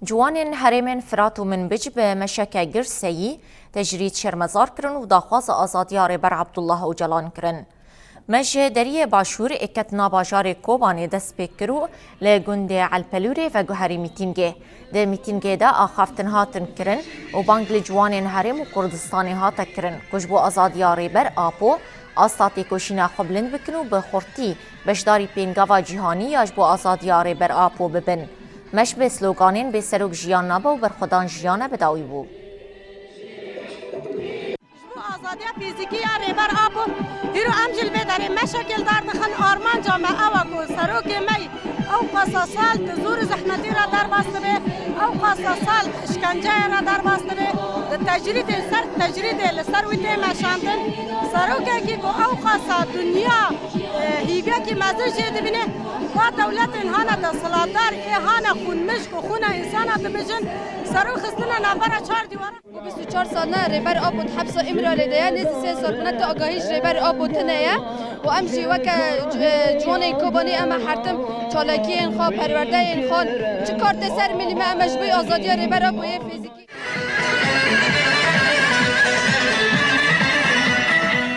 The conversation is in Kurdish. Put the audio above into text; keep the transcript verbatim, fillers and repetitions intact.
Ciwanên herêmên Firat û Minbic bi meşeke girs seyî tecrîd şermezar kirin û daxwaza azadiya Rêber Abdullah Ocalan kirin. Me ji deriyê başûr ê ketina bajarê Kobanê dest pê kir û li gundê Elpelûrê veguherî mîtîngê. Di mîtîngê de axaftin hatin kirin û bang li ciwanên herêm û Kurdistanê hate kirin ku ji bo azadiya Rêber Apo asta têkoşîna xwe bilind bikin û bi xurtî beşdarî pêngava cîhanî ya ji bo azadiya Rêber Apo bibin. Me ji bi sloganên bê serok jiyan nabe û berxwedan jiyane bi dawî bû. Ji bo azadiya fîzîkî ya Rêber Apo, hîro em jî li vê derê meşekê li dar dixin. Armanca me ew e ku serokê me ew qasa sal di zor û zehmetî re derbas dibe, ew qasa sal di îşkenceyê re derbas dibe, di tecrîdê ser tecrîdê li ser wî tê meşandin. Serokekî ku ew qasa dinya, e, hîviyekî mezin jê dibîne, va dewletên hane desthilatdar ê hane xûnmij ku xûna însana dimijin, serok xistine navbera çar dîwaran. Bîst û çar sal ne Rêber Apo di hepsa Îmralê de ye, nêzî sê sal bûne tu agahî ji Rêber Apo tune ye û em jî weke ci-, ciwanên Kobanê em e her tim çalakiyên xwe, perwerdeyên xwe, çi kar tê ser milî me em e ji bo azadiya Rêber Apoyê fîzîkî.